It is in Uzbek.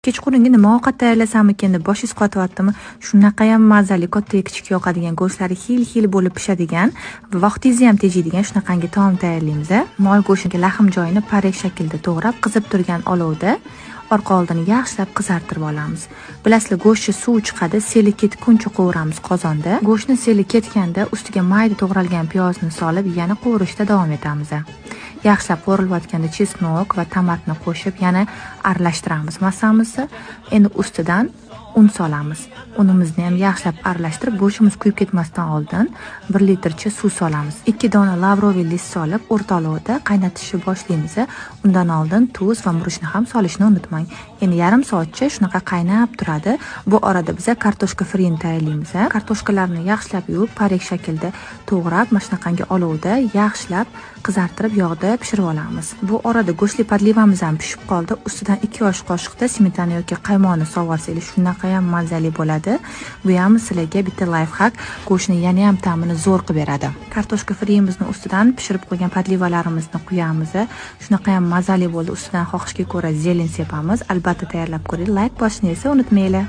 Kechqurungi nima ovqat tayyorlasammikin deb boshingiz qotyaptimi? Shunaqayam mazali, kattayu kichik yoqadigan, go'shtlari xil-xil bo'lib pishadigan va vaqtingizni ham tejaydigan shunaqangi taom tayyorlaymiz. Mol go'shtini lahm joyini parek shaklda to'g'rab, qizib turgan olovda orqa oldini yaxshilab qizartirib olamiz. Bilasizlar, go'shtni suvi chiqadi, seli ketguncha qovuramiz qozonda. Go'shtni seli ketganda ustiga mayda to'g'ralgan piyozni solib, yana qovurishda davom etamiz. Yaxshilab qovurilayotganda chesnok va tomatni qo'shib, yana aralashtiramiz massamizni. Endi ustidan un solamiz. Unimizni ham yaxshilab aralashtirib, go'shtimiz kuyib ketmasdan oldin 1 litrcha suv solamiz. 2 dona лавровый лист solib, o'rta olovda qaynatishni boshlaymiz. Undan oldin tuz va murchni ham solishni unutmang. Endi yarim soatcha shunaqa qaynab turadi. Bu orada biz kartoshka frini tayyorlaymiz. Kartoshkalarni yaxshilab yuvib, parek shaklda to'g'rab, mana shunaqangi olovda yaxshilab qizartirib yog'da pishirib olamiz. Bu orada go'shtli подлива miz ham pishib qoldi. Ustidan 2 osh qoshiqda smetana yoki qaymoqni solvorsangiz shunaqa ham mazali bo'ladi. Bu ham sizlarga bitta лайфхак, go'shtni yana ham ta'mini zo'r qilib beradi. Kartoshka frimizni ustidan pishirib qo'ygan подлива larimizni quyamiz. Shunaqa ham mazali bo'ldi. Ustidan xohishga ko'ra зелень sepamiz. Albatta tayyorlab ko'ring. Like bosishni esa unutmanglar.